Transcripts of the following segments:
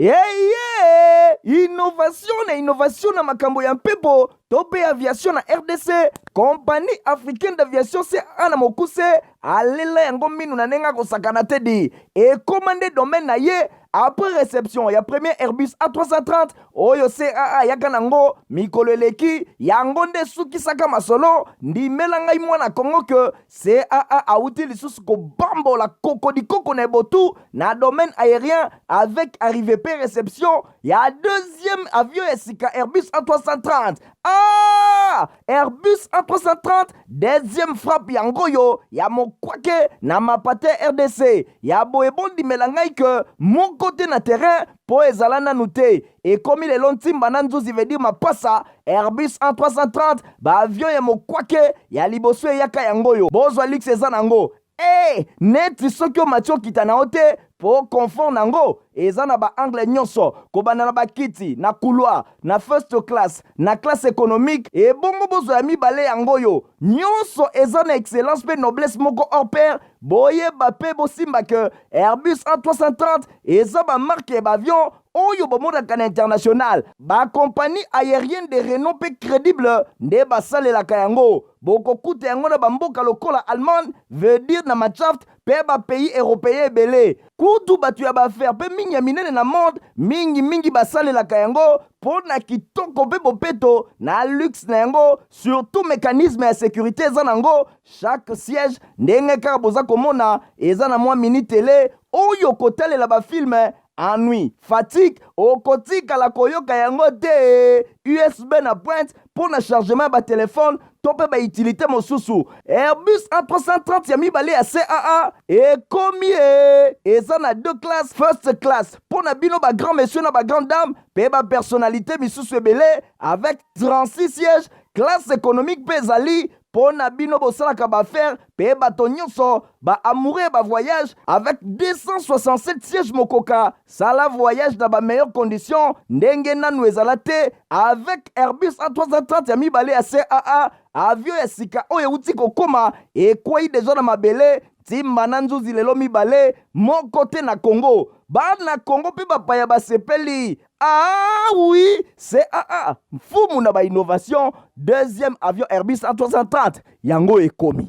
Eye innovation na innovation na makambo ya mpepo to mpe aviation na RDC, Compagnie africaine d'aviation CAA na mokuse alela yango minu na ndenge akosakana te di ekoma nde domaine na ye après réception ya premier Airbus A330 oyo CAA ayaka nango mikolo eleki. Yango nde esukisaka masolo. Ndimela ngai mwana Kongo ke CAA awuti lisusu kobambola kokodikoko na ebotu na domaine aérien avec arrivée pe réception ya deuxième avion ya sika Airbus A330. Ah! Airbus A330 deuxième frappe yango oyo ya mokwake na mapate RDC ya boye. Bondimela ngai ke moko te na terrain mpo ezala nanu te. Ekomi lelo ntimba na nzuzi, veut dire mapasa. Airbus A330, baavion ya mokwake ya liboso eyaka yango oyo. Bozwa luxe eza nango e neti soki omati okita na yo te mpo confort nango eza na baangle nyonso, kobanda na bakiti na couloir, na first class, na classe économique. Ebongo bozwa ya mibale yango oyo nyonso eza na excellence mpe noblesse moko hors pair. Boyeba mpe bosimba ke Airbus A330 eza bamarque ya baavion oyo bomonaka na international. Bacompagnie aérienne de renom mpe crédible nde basalelaka yango. Bokokuta yango na bamboka lokola Allemagne, veut dire na Mannschaft, mpe bapays européen ebele. Kutu bato ya baaffaire mpe mingi ya minene na monde mingimingi basalelaka yango mpo na kitoko mpe bopeto na luxe na yango. Surtout mécanisme ya sécurité eza nango. Chaque siège, ndenge kaka boza komona, eza na mwa mini télé oyo kotalela bafilm. Ennui, fatigue okotikala koyoka yango te. USB na pointe mpo na chargement ya batelefone to mpe bautilité mosusu. Airbus A330 ya mibale ya CAA ekomi e eza na deux classes: first class mpo na bino bagrand monsieur na bagrand dame mpe bapersonnalité misusu ebele avec 36 sièges. Classe économique mpe ezali mpo na bino bosalaka baaffaire mpe bato nyonso baamoureux bavoyage avec 267 sièges. Mokoka sala voyage na bameilleure condition ndenge nanu ezala te avec Airbus A330 ya mibale ya CAA. Avion ya sika oyo euti kokóma, ekwei deja na mabele ntimba na nzuzi lelo mibale moko te na Congo. Bana Congo mpe bapaya basepeli. Ah oui, CAA mfumu na bainnovation. Deuxième avion Airbus A330 yango ekomi.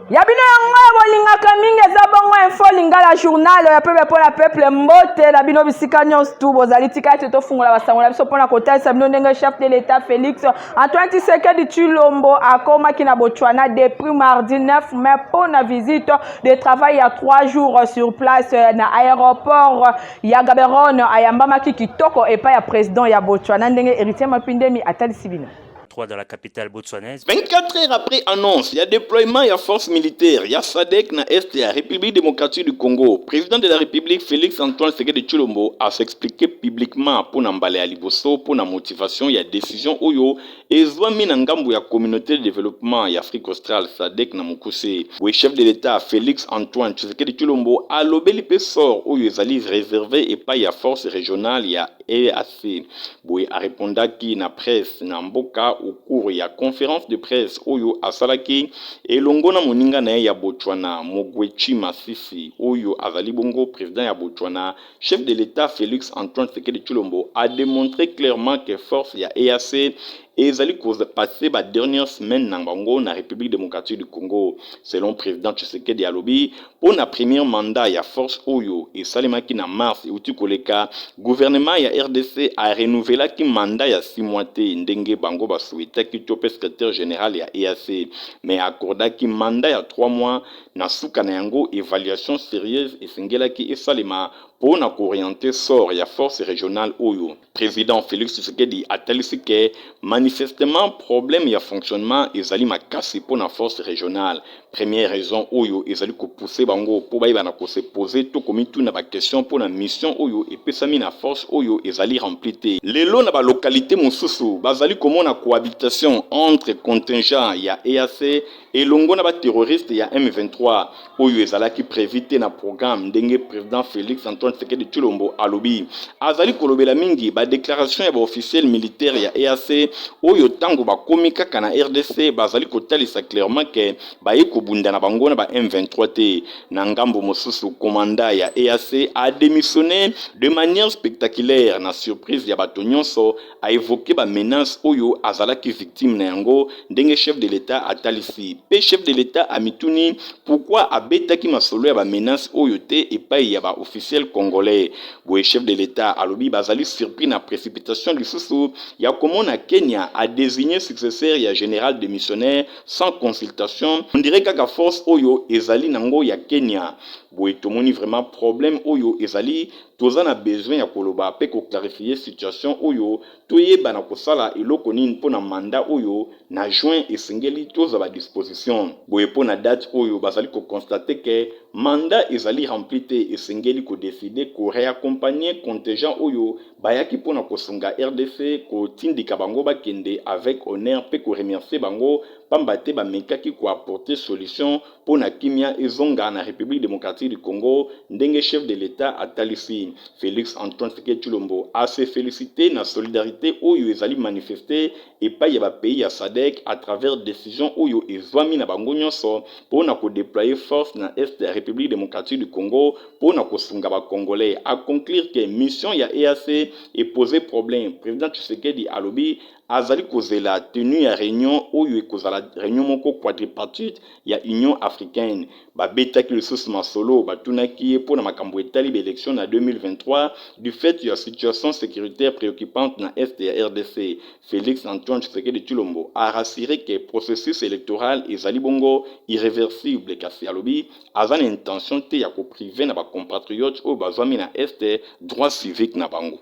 Ya bino yango bolingaka mingi eza bongo Info Lingala, journal ya peuple mpo na peuple. Mbote na bino bisika nyonso tu bozali. Tika ete tofungola basango na biso mpona kotalisa bino ndenge chef de l'État Félix Antoine Tshisekedi Tshilombo akomaki na Botswana depuis mardi 9 mai mpo na visite de travail ya 3 jours. Sur place na aéroport ya Gaborone, ayambamaki kitoko epai ya président ya Botswana, ndenge Héritier Mapindemi atalisi bino. 3 dans la capitale botswanaise. 24 heures après annonce, il y a déploiement, il y a force militaire, il y a SADC na Est ya République démocratique du Congo. Président de la République Félix Antoine Tshisekedi Tshilombo a s'expliqué publiquement pour na mbala ya liboso pour na motivation ya décision oyo ezwami na ngambo ya Communauté de développement ya Afrique australe, SADC na mokuse. Boye chef de l'État Félix Antoine Tshisekedi Tshilombo alobeli mpe sort oyo ezali réservé epai ya force régionale ya EAC. Boye arépondaki na presse na mboka au cours ya conférence de presse oyo asalaki elongo na moninga na ye ya Botswana, Mokgweetsi Masisi, oyo azali bongo président ya Botswana. Chef de l'État Félix Antoine Tshisekedi Tshilombo a démontré clairement que force ya EAC ezali kopasser ba dernière semaine na bango na République démocratique du Congo. Selon président Tshisekedi, alobi mpo na premier mandat ya force oyo esalemaki na mars euti koleka, gouvernement ya RDC arenouvelaki mandat ya 6 mois te ndenge bango basouhaitaki to mpe secrétaire général ya EAC, mais accordaki mandat ya 3 mois. Na suka na yango, évaluation sérieuse esengelaki esalema mpo na koorienter sort ya force régionale oyo. Président Félix Tshisekedi atalisi ke manifestement problème ya fonctionnement ezali makasi mpo na force régionale. Première raison oyo ezali kopousser bango mpo bayeba na kose poser to komituna baquestion mpo na mission oyo epesami na force oyo ezali rempli te. Lelo na balokalité mosusu bazali komona cohabitation entre contingent ya EAC elongo na baterroriste ya M23. M23 oyo ezalaki prevu te na programme ndenge president Felix Antoine Tshisekedi Tshilombo alobi. Azali kolobela mingi ba declarations ya ba officiels militaires ya EAC oyo tango bakomi kaka na rdc bazali kotalisa clairement que baye kobunda na bango na ba M23 te. Na ngambo mosusu commandant ya EAC a demissionne de manière spectaculaire na surprise ya bato nyonso, a evoquer ba menaces oyo azalaki victime na yango ndenge chef de l'Etat atalisi. Pe chef de l'Etat amituni pourquoi abetaki masolo ya ba menaces oyo te epayi ya ba officiels congolais. Boye chef de l'Etat alobi bazali surpris na precipitation lisusu ya komona Kenya a designer successeur ya general demissionnaire sans consultation, on dirait kaka force oyo ezali nango ya Kenya. Boye tomoni vraiment problème oyo ezali, toza na besoin ya koloba pe ko clarifier situation oyo, toyeba na kosala eloko nini mpo na mandat oyo na juin esengeli tozwa ba dispositions. Boye mpo na date oyo bazali ko constater que mandat ezali rempli te, esengeli ko decider ko reaccompagner contingent oyo bayaki mpo na kosunga rdc, kotindika bango bakende avec honneur mpe ko remercier bango pamba te bamekaki ko apporter solution mpo na kimia ezonga na Republique democratique du Congo ndenge chef de l'Etat atalisi. Felix Antoine Tshisekedi Tshilombo a se feliciter na solidarite oyo ezali manifester epayi ya ba pays ya SADC à travers decision oyo ezwami na bango nyonso mpo na ko deployer force na Est ya Republique democratique du Congo mpo na kosunga ba Congolais. A conclure que mission ya EAC e poser problème. President Tshisekedi alobi azali kozela tenue ya reunion oyo ekozala reunion moko quadripartite ya Union africaine. Babetaki lisusu masolo, batunaki ye mpo na makambo etali ba elections na 2023 du fait ya situation securitaire preoccupante na Est ya rdc. Felix Antoine Tshisekedi Tshilombo a rassurer que processus electoral ezali bongo irreversible kasi alobi aza na intention te ya ko priver na ba compatriotes oyo bazwami na Est droit civique na bango.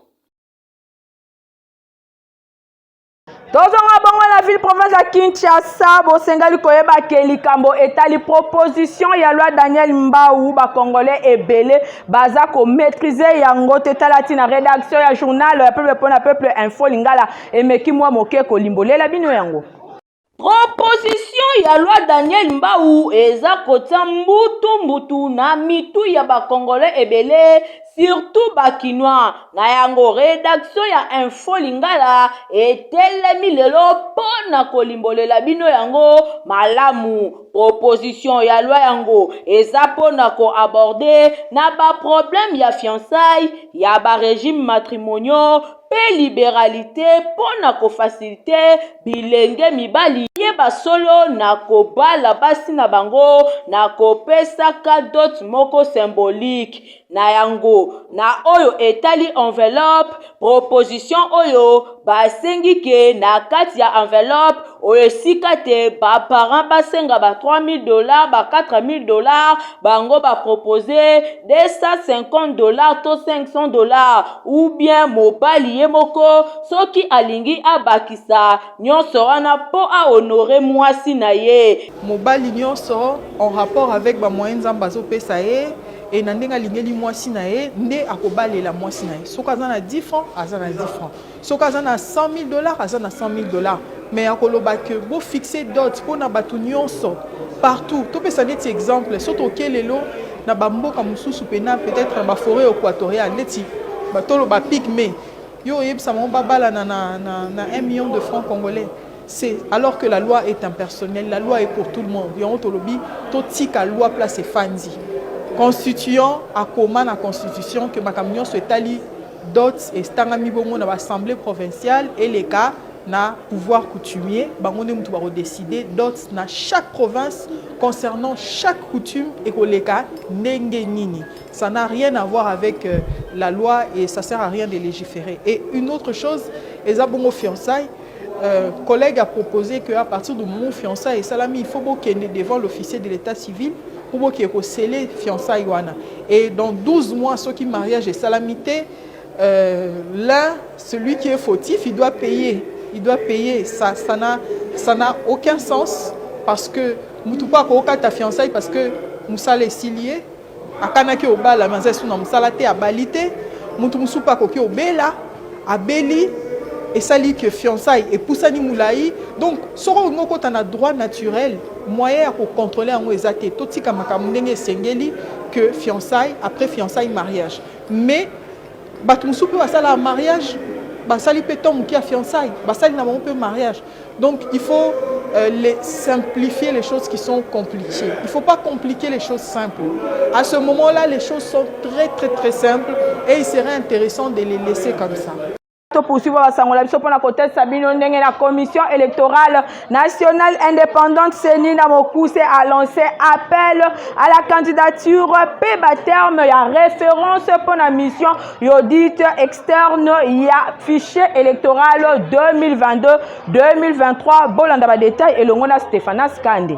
Tozonga bongo na ville province ya Kinshasa, bosengali koyeba ke likambo etali proposition ya loi Daniel Mbau, ba congolais ebele baza ko maîtriser yango te. Tala ti na rédaction ya journal ya peuple pona peuple info lingala emeki mwa moke kolimbolela bino yango. Proposition ya loi Daniel Mbau eza kotia mbutu mbutu na mitu ya ba congolais ebele surtout ba kinois. Na yango redaction ya Info Lingala etelemi lelo mpo na kolimbolela bino yango malamu. Proposition ya loi yango eza mpo na ko aborder na ba problèmes ya fiançailles, ya ba regimes matrimoniaux mpe liberalite mpo na ko faciliter bilenge mibali yeba solo na kobala basi na bango na kopesaka dot moko symbolique. Na yango, na oyo etali enveloppe, proposition oyo basengi ke na kati ya enveloppe oyo esika te ba parents basenga ba 3000 dollars, ba 4000 dollars, bango ba proposer 250 dollars to 500 dollars ou bien mobali ye moko soki alingi abakisa nyonso wana mpo a honorer mwasi na ye. Mobali nyonso en rapport avec ba moyens Nzambe azopesa ye et na ndenge alingeli mwasi na ye nde akobalela mwasi na ye. Soki aza na 10 francs, aza na 10 francs. Soki aza na 100 000 dollars, aza na 100 000 dollars. Mais akoloba que bo fixer dot mpo na bato nyonso partout. Topesa neti exemple, soki toke lelo na ba mboka mosusu pena peut-être na ba forêt équatoriale neti toloba pygmée, yo oyebisa bango babalana na, na, na 1 million de francs congolais. C'est alors que la loi est impersonnelle, la loi est pour tout le monde. Yango tolobi totika loi place efandi. Constituant akoma na constitution que makambo nyonso etali dot etangami bongo na ba assemblée provinciale eleka na pouvoir coutumier, bango nde mutu bakodécider dot na chaque province concernant chaque coutume ekoleka ndenge nini. Ça n'a rien à voir avec la loi et ça sert à rien de légiférer. Et une autre chose, eza bongo fiançailles. Collègue a proposé qu'à partir du moment où fiançailles esalami, il faut bokende devant l'officier de l'état civil pour bokende kosceller fiançailles wana. Et dans 12 mois, soki mariage esalami te, l'un, celui qui est fautif, il doit payer. Il doit payer. Ça, ça n'a aucun sens parce que mutu po akokata fiançailles parce que mosala esili ye, akanaki obala mais aza esu na mosala te, abali te. Mutu mosusu mpe akoki obela, abeli. esali que fiançailles epusani molai. Donc soki olingi okota na droit naturel, moyen ya kocontrôler yango eza te. Totika makambo ndenge esengeli, que fiançailles, après fiançailles, mariage. Mais bato mosusu mpe basalaka mariage, basali mpe temps moke ya fiançailles, basali na bango mpe mariage. Donc il faut simplifier les choses qui sont compliquées. Il ne faut pas compliquer les choses simples. À ce moment-là, les choses sont très très très simples et il serait intéressant de les laisser comme ça. Topoursuivre basango na biso mpona kotalisa bino ndenge na Commission électorale nationale indépendante, CENI na mokuse, a lancé appel à la candidature mpe baterme ya référence mpona mission ya audit externe ya fichier électoral 2022 2023. Bolanda badétail elongo na Stéphanas Kande.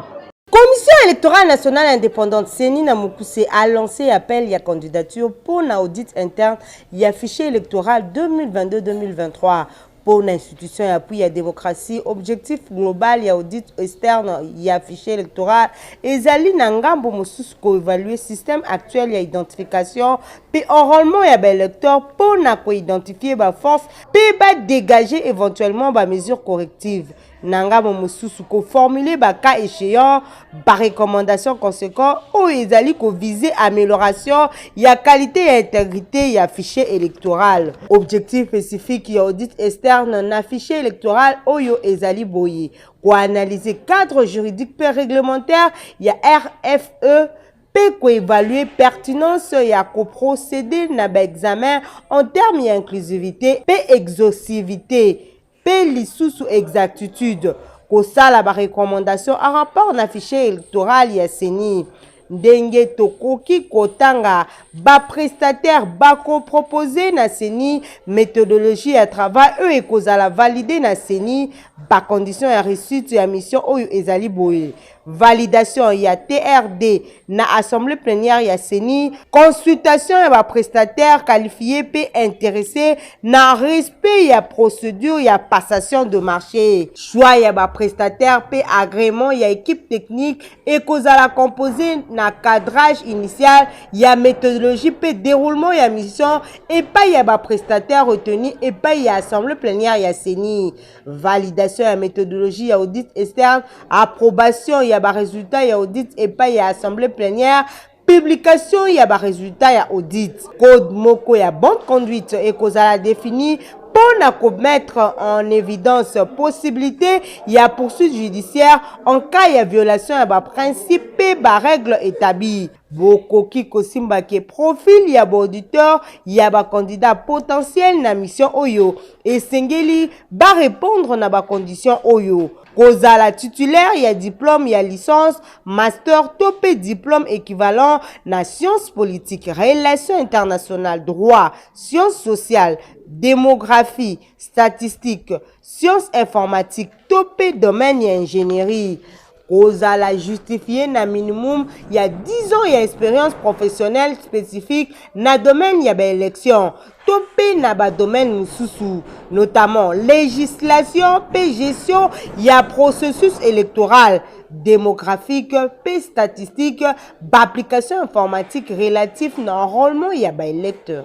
Commission électorale nationale indépendante, CENI na mokuse, a lancé appel ya candidature pour na audit interne ya fichier électoral 2022-2023. Pour l'institution ya appui ya démocratie, objectif global ya audit externe ya fichier électoral ezali na ngambo mosusu koévaluer système actuel ya identification mpe enrôlement ya baélecteur mpo na koidentifier baforce mpe badégager éventuellement bamesure corrective, na ngambo mosusu koformuler bacas échéant barecommandation conséquent oyo ezali koviser amélioration ya qualité ya intégrité ya fichier électoral. Objectif spécifique ya audit externe na fichier électoral oyo ezali boye: koanalyser cadre juridique mpe réglementaire ya RFE mpe koévaluer pertinence ya koprocéder na baexamen en terme ya inclusivité mpe exhaustivité mpe lisusu exactitude, kosala barecommandation en rapport na fichier électoral ya CENI. Ndenge tokoki kotanga baprestataire bakopropose na CENI méthodologie ya travail oyo ekozala validé na CENI. Bacondition ya réussite ya mission oyo ezali boye: validation ya TRD na assemblée plénière ya CENI, consultation ya baprestataire qualifié mpe intéressé na respect ya procédure ya passation de marché, choix ya baprestataire mpe agrément ya équipe technique ekozala composé na cadrage initial ya méthodologie mpe déroulement ya mission epai ya baprestataire retenu epai ya assemblée plénière ya CENI, validation ya méthodologie ya audit externe, approbation ya baresultat ya audit epai ya assemblée plénière, publication ya baresultat ya audit. Code moko ya bonne conduite ekozala défini mpo na komettre en évidence possibilité ya poursuite judiciaire en cas ya violation ya baprincipe mpe barègle établi. Bokoki kosimba ke profil ya baauditeur ya bacandidat potentiel na mission oyo esengeli barépondre na bacondition oyo: kozala titulaire ya diplôme ya licence, master to mpe diplôme équivalent na sciences politiques, relations internationales, droit, sciences sociales, démographie, statistique, sciences informatique to mpe domaine ya ingénierie, kozala justifié na minimum ya 10 ans ya expérience professionnelle spécifique na domaine ya baélection to mpe na badomaine mosusu, notamment législation mpe gestion ya processus électoral, démographique mpe statistique, baapplication informatique relatif na enrôlement ya baélecteur.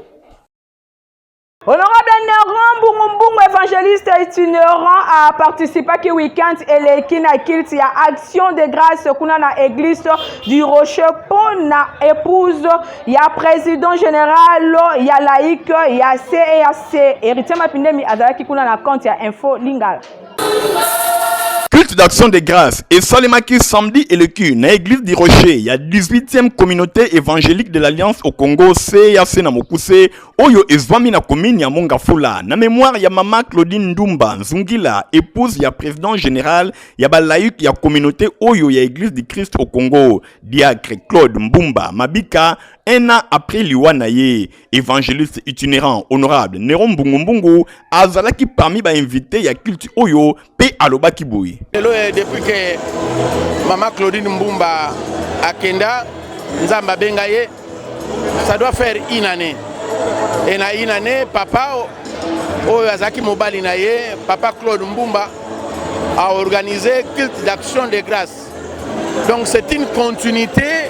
Honorable Néron Mbungu, évangéliste itinérant, a participé week-end eleki na culte ya action de grâce kuna na église du Rocher pona épouse ya président général ya laïque ya CEAC. Héritier Mapindemi azalaki kuna na compte ya Info Lingala. Culte d'action de grâce esalemaki samedi eleki na église du Rocher ya 18e Communauté évangélique de l'Alliance au Congo, CAC na mokuse, oyo ezwami na commune ya Mont-Ngafula, na mémoire ya mama Claudine Ndumba Nzungila, épouse ya président général ya balaïque ya communauté oyo ya église du Christ au Congo, diacre Claude Mbumba Mabika, un an après liwa na ye. Évangéliste itinérant honorable Néron Mbungumbungu azalaki parmi bainvité ya culte oyo mpe alobaki boye: Lelo, depuis que mama Claudine Mbumba akenda, Nzambe abenga ye, ça doit faire une année. E na une année, papa oyo azalaki mobali na ye, papa Claude Mbumba, a organisé culte d'action de grâce. Donc c'est une continuité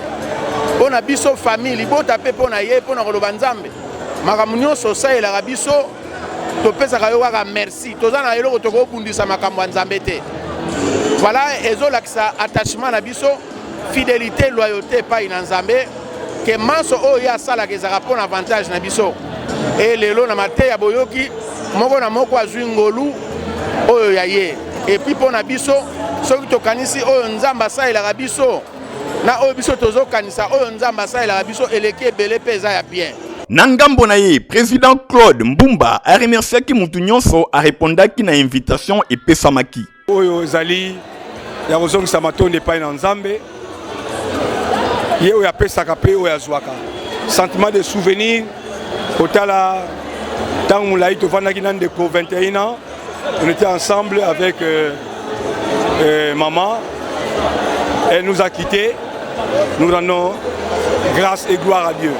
mpo na biso famille libota mpe mpo na ye, mpo na koloba Nzambe makambo nyonso osalelaka biso. Topesaka yo kaka merci. Toza na eloko tokobundisa makambo ya Nzambe te. Voilà, ezolakisa attachement na biso, fidelité, loyauté epai na Nzambe, ke manso oyo ye asalaka ezalaka mpo na avantage na biso. E lelo na mateya boyoki moko na moko azwi ngolu oyo ya ye. Et puis mpo na biso, soki tokanisi oyo Nzambe asalelaka biso na oyo biso tozokanisa oyo Nzambe asalelaka biso eleki ebele mpe eza ya bien. Na ngambo na ye, President Claude Mbumba a remerciaki mutu nyonso a repondaki na invitation epesamaki. Oyo ezali ya kozongisa matondo epai na Nzambe, ye oyo apesaka mpe oyo azwaka. Sentiment de souvenir, kotala ntango molai tovandaki na ndeko 21 ans, on était ensemble avec maman, elle nous a quittés, nous rendons grâce et gloire à Dieu.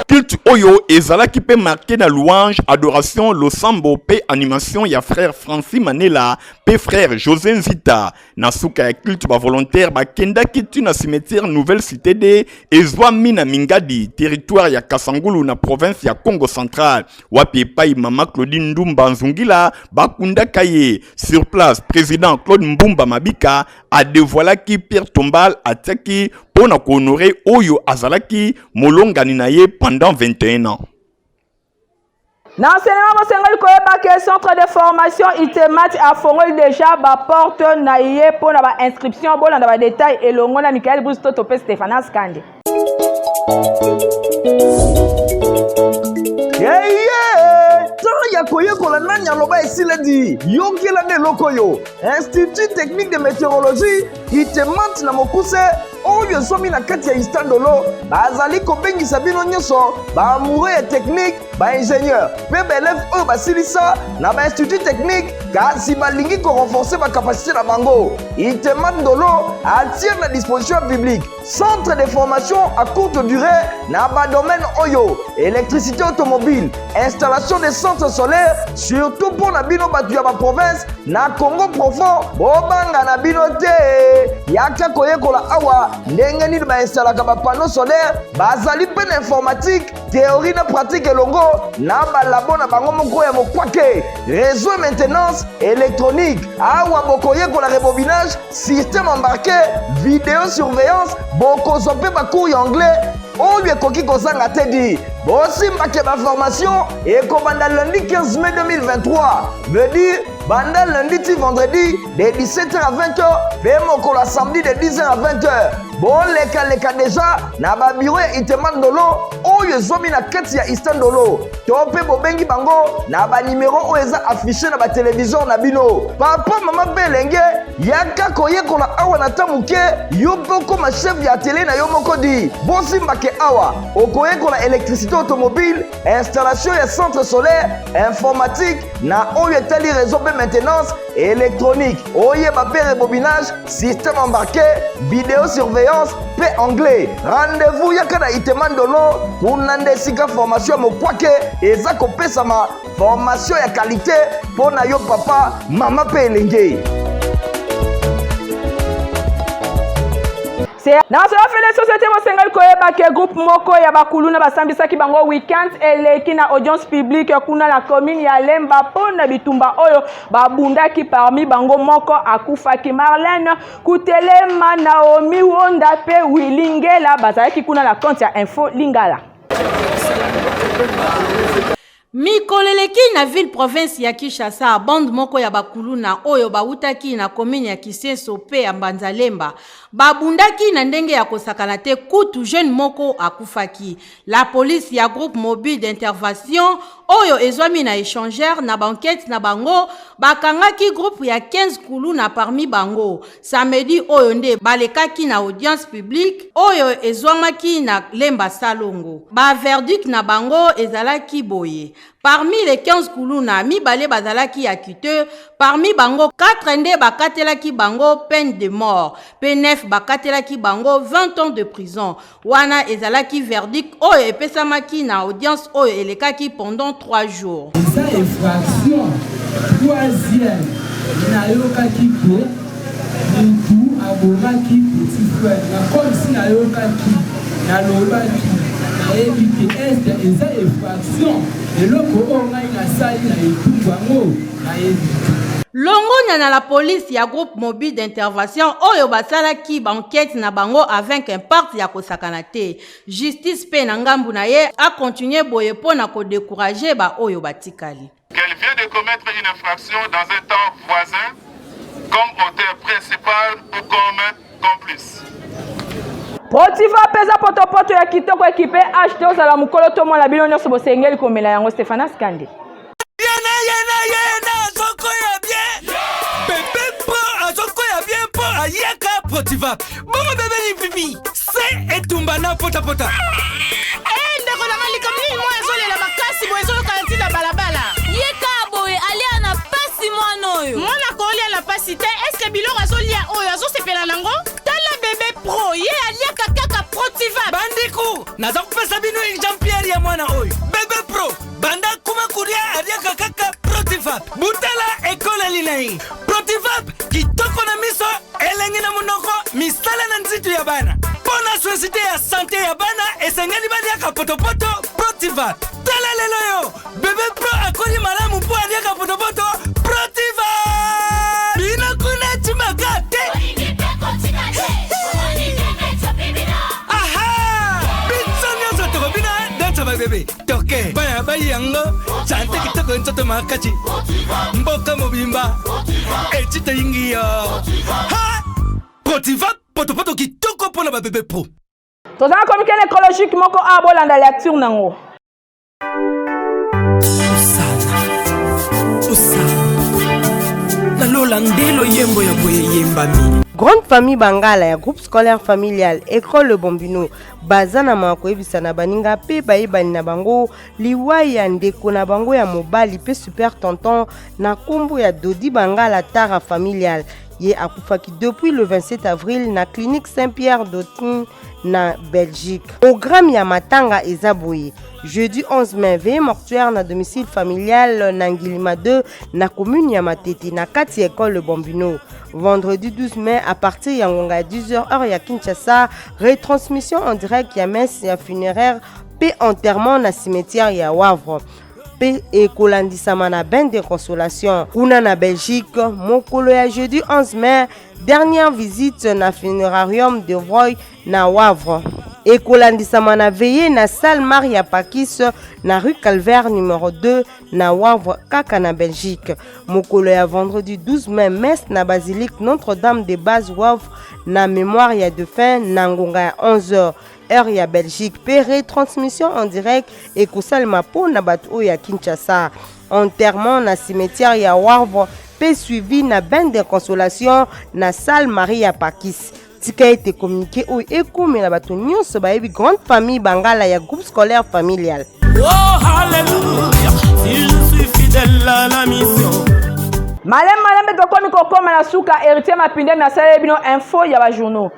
Culte oyo ezalaki pe marqué na louange, adoration, losambo pe animation ya frère Francis Manela pe frère José Nzita. Na suka ya culte ba volontaires bakendaki ti na cimetière Nouvelle Cité de ezwami na Mingadi, territoire ya Kasangulu na province ya Kongo Central, wapi epai mama Claudine Ndumba Nzungila bakundaka ye. Sur place, président Claude Mbumba Mabika a devoilaki pierre tombale atiaki mpo na kohonorer oyo azalaki molongani na ye pendant 21 ans. Na enseignement bosengeli koyeba ke centre de formation Itemat afongoli deja ba porte na ye mpo na ba inscription. Bolanda ba detail elongo na Michael Bruce Toto mpe Stephanas Kande. Yeye temps ya koyekola nani aloba esiledi yokela nde eloko oyo Institut technique de météorologie Itemat na mokuse oyo ezwami na kati ya Istandolo bazali kobengisa bino nyonso ba amoureux ya technique, ba ingénieur mpe ba élève oyo basilisa na ba institut technique kasi balingi korenforcer bacapacité na bango. Itemat Ndolo atie na disposition ya public centre de formation à courte durée na badomaine oyo: électricité automobile, installation de centres solaires. Surtout mpo na bino bato ya baprovince na Congo profond, bobanga na bino te, yaka koyekola awa ndenge nini bainstallaka bapanneau solaire. Bazali mpe na informatique, théorie na pratique, elongo na balabo na bango moko ya mokwake. Réseau et maintenance électronique, awa bokoyekola rebobinage, système embarqué, vidéo surveillance. Bokozwa mpe bacours ya anglais oyo ekoki kozanga te. Di bosimbake, baformation ekobanda lundi 15 mai 2023, veut dire banda lundi ti vendredi de 17h à 20h, mpe mokolo ya samedi de 10h à 20h. Bolekaleka deja na babiro ya Itema Ndolo oyo ezwami na kati ya Istandolo, to mpe bobengi bango na banimero oyo eza affiché na batelevizor na bino. Papa, mama mpe elenge, yaka koyekola awa na ta moke, yo mpe okoma chef ya atelier na yo moko. Di bosimbake, awa okoyekola électricité automobile, installation ya centre solaire, informatique na oyo etali réseau mpe maintenance électronique, oyeba mpe rebobinage, système embarqué, vidéo surveillance mpe anglais. Rendez-vous, yaka na Itema Ndolo, kuna nde esika formation ya mokwake eza kopesama, formation ya qualité mpo na yo papa, mama mpe elenge. Na masolo fele société, bosengeli koyeba ke groupe moko ya bakuluna basambisaki bango weekend eleki na audience publique kuna na commune ya Lemba mpo na bitumba oyo babundaki. Parmi bango moko akufaki. Marlene Kutelema, Naomi Wonda mpe Willy Ngela bazalaki kuna na compte ya Info Lingala. Mikolo eleki, na ville province ya Kinshasa, bande moko ya bakuluna oyo bawutaki na commune ya Kisenso mpe ya Mbanzalemba babundaki na ndenge ya kosakana te, kutu jeune moko akufaki. La police ya groupe mobile d'intervention oyo ezwami na échangeur, na baenquête na bango bakangaki groupe ya 15 kuluna. Parmi bango, samedi oyo nde balekaki na audience publique oyo ezwamaki na Lemba Salongo. Baverdict na bango ezalaki boye: parmi les 15 kuluna, mibale bazalaki acquittés. Parmi bango, 4 nde bakatelaki bango peine de mort mpe 9 bakatelaki bango 20 ans de prison. Wana ezalaki verdict oyo epesamaki na audience oyo elekaki pendant 3 jours. Eza infraction. Troisième, nayokaki ke mutu abomaki petit frère na, comme si nayokaki, nalobaki, nayebi te, est eza infraction. Eloko oyo ngai nasali na etumbu yango nayebi te. Longonya na la police ya groupe mobile d'intervention oyo basalaki ba enquetes na bango avec impact ya kosakana te. Justice pe na ngambu na ye a continuer boye po na ko decourager ba oyo batikali. Qu'elle vient de commettre une infraction dans un temps voisin comme auteur principal ou comme complice. Protiva peza potopoto ya kitoko ekipe H te ozala mokolo to mwana bino nyonso bosengeli komela yango Stephanas Kande. Yena yena yena azokoya bien bebe mpo azokoya bien mpo ayaka protiva bongo bebe lipipi se etumba na potapota eh, ndeko nanga likambo nini mwa ezolela makasi boye ezoyokana ntina balabala ye kaka boye alia na pasi mwana oyo mwana kolia na pasi te eske biloko azolia oyo azosepela nango tala bebe pro ye aliaka kaka protiva bandeko naza kopesa bino exemplaire ya mwana oyo bebe pro banda kuma kulia aliaka kaka protivap butala ekoleli na ye protivap kitoko na miso elengi na monoko misala na nzitu ya bana mpo na societe ya sante ya bana esengeli baliaka potopoto protivap tala lelo yo bebe pro akoli malamu mpo aliaka potopoto protivap bino kuna cimaka te aha biso nyonso tokobina dansa babebe toke bana bayi yango sante kitoko nzoto makasi mboka mobimba eti toyingi yo ha protiva potopoto kitoko mpo na babebe pro Toza na communiqué nécrologique moko awa bolanda lecture nango. Osana nalola nde loyembo ya boye eyembami. Grande famille Bangala ya groupe scolaire familial Ecole Le Bambino baza na mawa koyebisa na baninga pe bayebani na bango liwa ya ndeko na bango ya mobali pe super tonton na kombo ya Dodi Bangala Tara familial. Ye akufaki depuis le 27 avril na clinique Saint-Pierre d'Autun na Belgique. Programme ya matanga eza boye. Jeudi 11 mai, veillée mortuaire na domicile familial na Ngilima 2 na commune ya Matete na kati ya école Le Bambino. Vendredi 12 mai à partir ya ngonga ya 10h heure ya Kinshasa, retransmission en direct ya messe ya funéraire pe enterrement na cimetière ya Wavre. Pe ekolandisama na bain de consolation kuna na Belgique mokolo ya jeudi 11 mai, dernière visite na funerarium de Vroy na Wavre. Ekolandisama na veillée na salle Maria Pakis na rue Calvaire numéro 2 na Wavre kaka na Belgique. Mokolo ya vendredi 12 mai, messe na basilique Notre-Dame de Base Wavre na mémoire ya défunt na ngonga ya 11h heure ya Belgique pe retransmission en direct ekosalema po na bato oyo ya Kinshasa. Enterrement na cimetière ya Wavre pe suivi na bain de consolation na salle Maria Pakis. Tika ete communiqué oyo ekomela bato nyonso bayebi grande famille Bangala ya groupe scolaire familial. Oh, hallelujah, si je suis fidèle à la mission. Malembe malembe tokomi kokoma na suka. Héritier Mapindemi asaleli bino info ya ba journaux.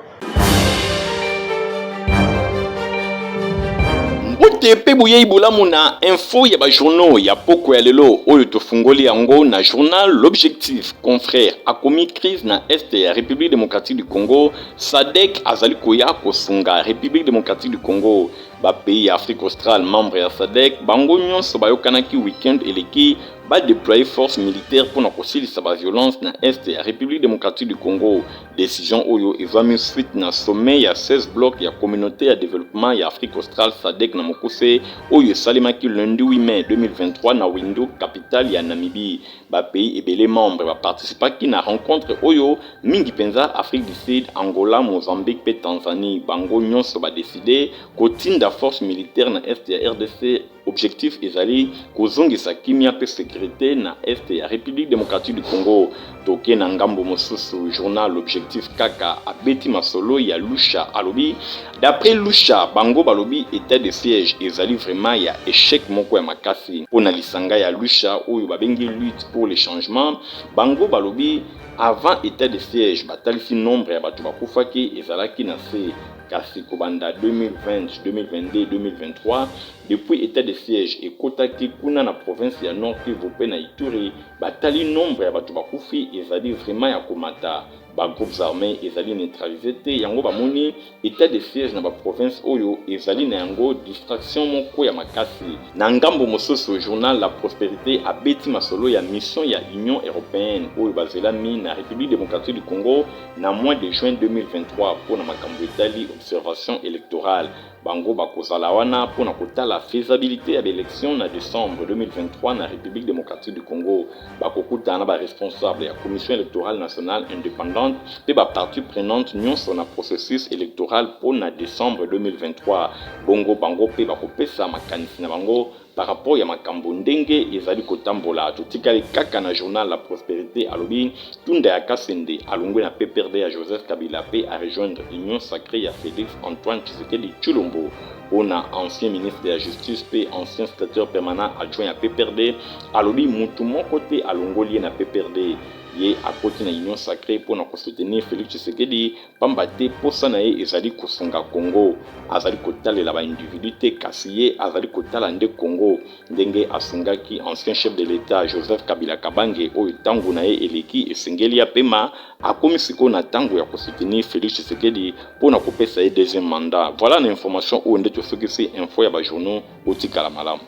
Mbote mpe boyei bolamu na info ya ba journaux ya poko ya lelo oyo tofungoli yango na journal L'Objectif. Confrère akomi crise na est ya République démocratique du Congo, SADC azali koya kosunga République démocratique du Congo. Ba pays ya Afrique australe membre ya SADC bango nyonso bayokanaki week-end eleki ba deployer force militaire mpo na kosilisa ba violence na est ya République démocratique du Congo. Decision oyo ezwami suite na sommet ya 16 blocs ya Communaute ya developpement ya Afrique australe, SADC na mokuse, oyo esalemaki lundi 8 mai 2023 na Windhoek, capitale ya Namibie. Ba pays ebele membres ba participaki na rencontre oyo, mingi penza Afrique du Sud, Angola, Mozambique mpe Tanzanie. Bango nyonso ba decider kotinda force militaire na est ya rdc. Objectif ezali kozongisa kimia mpe securite na est ya Republique democratique du Congo. Toke na ngambo mosusu, journal L'Objectif kaka abeti masolo ya Lucha, alobi d'après Lucha bango balobi etat de siège ezali vraiment ya echec moko ya makasi mpo na lisanga ya Lucha oyo babengi lutte pour le changement. Bango balobi avant etat de siège batalisi nombre ya bato bakufaki ezalaki na se. Kasi kobanda 2020, 2022, 2023, depuis etat de siège ekotaki kuna na province ya Nord Kivu pe na Ituri, batali nombre ya bato bakufi ezali vraiment ya komata. Ba groupes armes ezali neutraliser te, yango bamoni etat de siège na ba provinces oyo ezali na yango distraction moko ya makasi. Na ngambo mosusu, journal La Prosperite abeti masolo ya mission ya Union europeenne oyo bazelami na Republique democratique du Congo na mois de juin 2023 mpo na makambo etali observation electorale. Bango bakozala wana mpo na kotala faisabilite ya ba elections na decembre 2023 na Republique democratique du Congo. Bakokutana na ba responsables ya Commission electorale nationale independante mpe ba parties prenantes nyonso na processus electoral mpo na decembre 2023. Bongo bango mpe bakopesa makanisi na bango Par rapport ya makambo ndenge ezali kotambola, totikali kaka na journal La Prosperite alobi Tunda ya Kasende alongwe na PPRD ya Joseph Kabila pe a rejoindre Union sacree ya Felix Antoine Tshisekedi Tshilombo. Pona ancien ministre ya Justice pe ancien secretaire permanent adjoint ya PPRD, alobi mutu moko te alongoli ye na PPRD. Ye akoti na Union sacree pona ko soutenir Felix Tshisekedi pamba te posa na ye ezali kosunga Congo. Azali kotalela ba individus te kasi ye azali kotala nde Congo ndenge asungaki ancien chef de l'Etat Joseph Kabila Kabange oyo tango na ye eleki esengeli apema, akomi sikoyo na tango ya ko soutenir Felix Tshisekedi po na kopesa ye deuxième mandat. Voilà na information oyo nde tosukisi info ya ba journaux. Botikala malamu.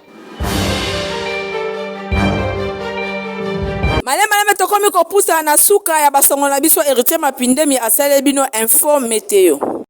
Maleme maleme tokomi kopusana na suka ya basongo na biso. Heritier Mapindemi asaleli bino info meteo.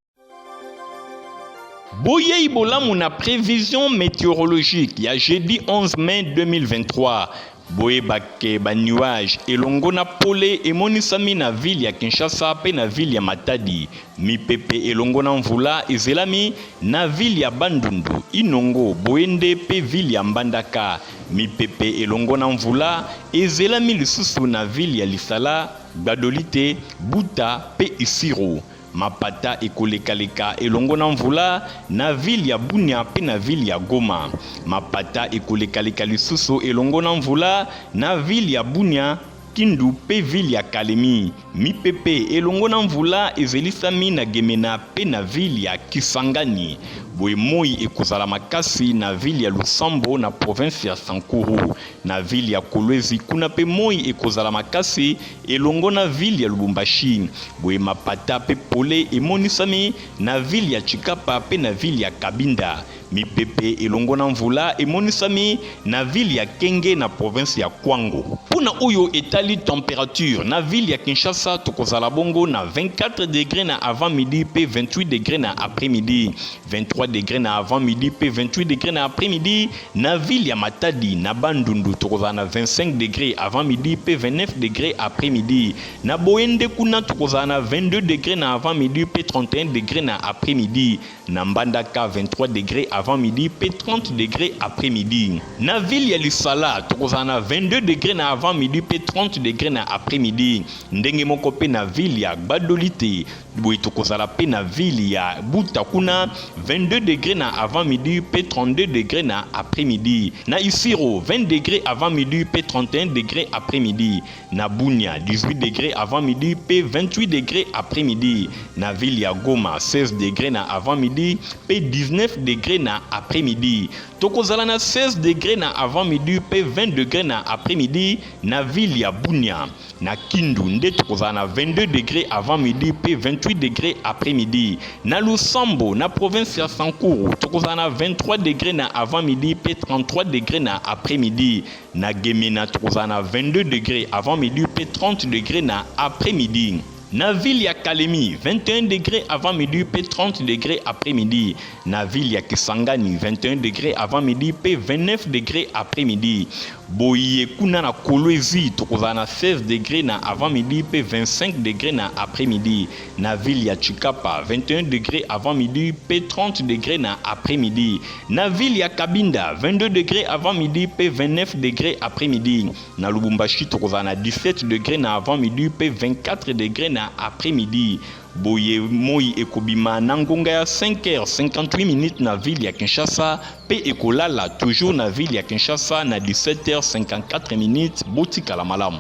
Boyei bolamu na prevision meteorologique ya jeudi 11 mai 2023. Boyeba ke ba nuages elongo na pole emonisami na ville ya Kinshasa pe na ville ya Matadi. Mipepe elongo na mvula ezelami na ville ya Bandundu, Inongo, Boende pe ville ya Mbandaka. Mipepe elongo na mvula ezelami lisusu na ville ya Lisala, Gbadolite, Buta pe Isiro. Mapata ekolekaleka elongo na mvula na ville ya Bunia mpe na ville ya Goma. Mapata ekolekaleka lisusu elongo na mvula na ville ya Bunia, Kindu mpe ville ya Kalemi. Mipepe elongo na mvula ezelisami na Gemena mpe na ville ya Kisangani. Boye moi ekozala makasi na ville ya Lusambo na province ya Sankuru. Na ville ya Kolwezi kuna mpe moi ekozala makasi elongo na ville ya Lubumbashi. Boye mapata mpe pole emonisami na ville ya Tshikapa mpe na ville ya Kabinda. Mipepe elongo na mvula emonisami na ville ya Kenge na province ya Kwango. Mpo na oyo etali temperature, na ville ya Kinshasa tokozala bongo na 24 degres na avant midi mpe 28 degres na après midi. 23 degres na avant midi mpe 28 degres na après midi na ville ya Matadi. Na Bandundu tokozala na 25 degres avant midi mpe 29 degres après midi. Na Boende kuna tokozala na 22 degres na avant midi mpe 31 degres na après midi. Na Mbandaka 23 degres avant midi mpe 30 degres après midi. Na ville ya Lisala tokozala na 22 degres na avant midi mpe 30 degres na après midi. Ndenge moko mpe na ville ya Gbadolite. Boye tokozala pe na ville ya Buta kuna 22 degres na avant midi pe 32 degres na après midi. Na Isiro 20 degres avant midi pe 31 degres après midi. Na Bunia 18 degres avant midi pe 28 degres après midi. Na ville ya Goma 16 degres na avant midi pe 19 degres na après midi. Tokozala na 16 degres na avant midi pe 20 degres na après midi na ville ya Bunia. Na Kindu nde tokozala na 22 degres avant midi pe 28 degres après midi. Na Lusambo, na province ya Sankuru, tokozala na 23 degres na avant midi pe 33 degres na après midi. Na Gemena tokozala na 22 degres avant midi pe 30 degres na après midi. Na ville ya Kalemi, 21 degres avant midi pe 30 degres après midi. Na ville ya Kisangani, 21 degres avant midi pe 29 degres après midi. Boye kuna na Kolwezi tokozala na 16 degres na avant midi pe 25 degres na après midi. Na ville ya Tshikapa 21 degres avant midi pe 30 degres na après midi. Na ville ya Kabinda 22 degres avant midi pe 29 degres après midi. Na Lubumbashi tokozala na 17 degres na avant midi pe 24 degres na après midi. Boye moi ekobima na ngonga ya 5h58 minutes na ville ya Kinshasa pe ekolala toujours na ville ya Kinshasa na 17h54 minutes. Botikala malamu.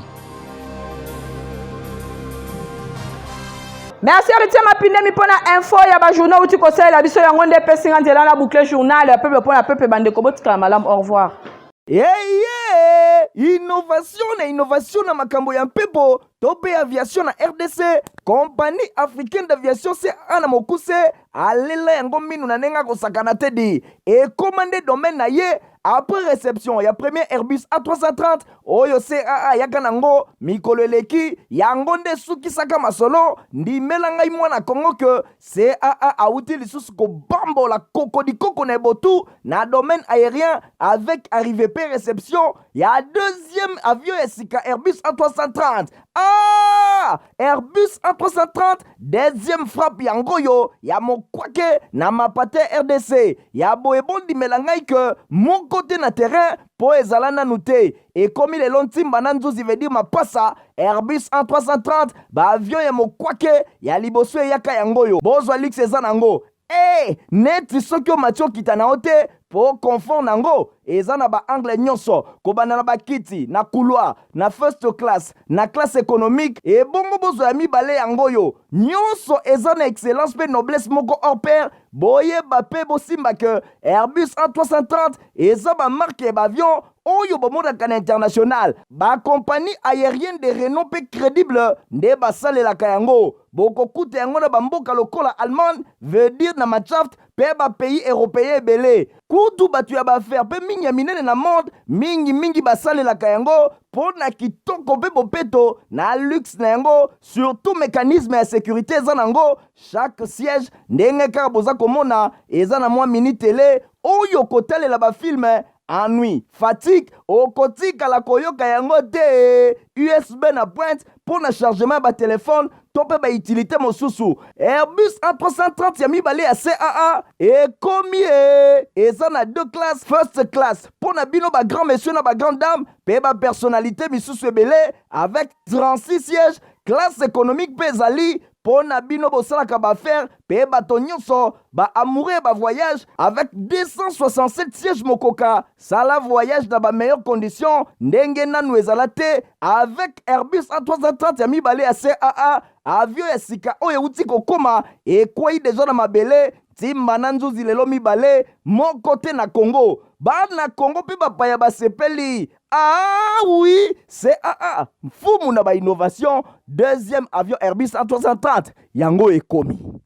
Merci Héritier Mapindemi mpo na info ya ba journaux outi kosalela biso yango nde epesi nga nzela na boucle journal ya peuple mpo na peuple. Bandeko, botikala malamu, au revoir. Hey, yeah! Innovation na innovation na makambo ya mpepo to mpe aviation na rdc, Compagnie africaine d'aviation CAA na mokuse alela yango minu na ndenge akosakana te di ekoma nde domaine na ye après réception ya premier Airbus A330 oyo CAA ayaka nango mikolo eleki. Yango nde esukisaka masolo. Ndimela ngai mwana Kongo ke CAA awuti lisusu kobambola kokodikoko na ebotu na domaine aérien avec arrivée pe réception ya deuxième avion ya sika Airbus A330. Ah! Airbus A330 deuxième frappe yango oyo ya mokwake na mapate RDC ya boye. Bondimela ngai ke moko te na terrain mpo ezala nanu te. Ekomi lelo ntimba na nzuzi, veut dire mapasa. Airbus A330, baavion ya mokwake ya liboso eyaka yango oyo. Bozwa luxe eza nango e neti soki omati okita na yo te, mpo confort nango eza na baangle nyonso, kobanda na bakiti na couloir, na first class, na classe économique. Ebongo bozwa ya mibale yango oyo, nyonso eza na excellence mpe noblesse moko hors pair. Boyeba mpe bosimba ke Airbus A330 eza bamarque ya baavion oyo bomonaka na international. Bacompagnie aérienne de renom mpe crédible nde basalelaka yango. Bokokuta yango na bamboka lokola Allemagne, veut dire na Mannschaft, mpe bapays européen ebele. Kutu bato ya baaffaire mpe mingi ya minene na monde mingimingi basalelaka yango mpo na kitoko mpe bopeto na luxe na yango. Surtout mécanisme ya sécurité eza nango. Chaque siège, ndenge kaka boza komona, eza na mwa mini télé oyo kotalela bafilm. Ennui, fatigue okotikala koyoka yango te. USB na pointe mpo na chargement ya batelefone to mpe bautilité mosusu. Airbus A330 ya mibale ya CAA ekomi e eza na deux classes: first class mpo na bino bagrand monsieur na bagrand dame mpe bapersonnalité misusu ebele avec 36 sièges. Classe économique mpe ezali mpo na bino bosalaka baaffaire mpe bato nyonso baamoureux ya bavoyage avec 267 sièges. Mokoka sala voyage na bameilleure condition ndenge nanu ezala te avec Airbus A330 ya mibale ya CAA. Avion ya sika oyo euti kokóma, ekwei deja na mabele ntimba na nzuzi lelo mibale, moko te na Congo. Bana Congo mpe bapaya basepeli. Ah oui, CAA mfumu na bainnovation, deuxième avion Airbus A330 yango ekomi.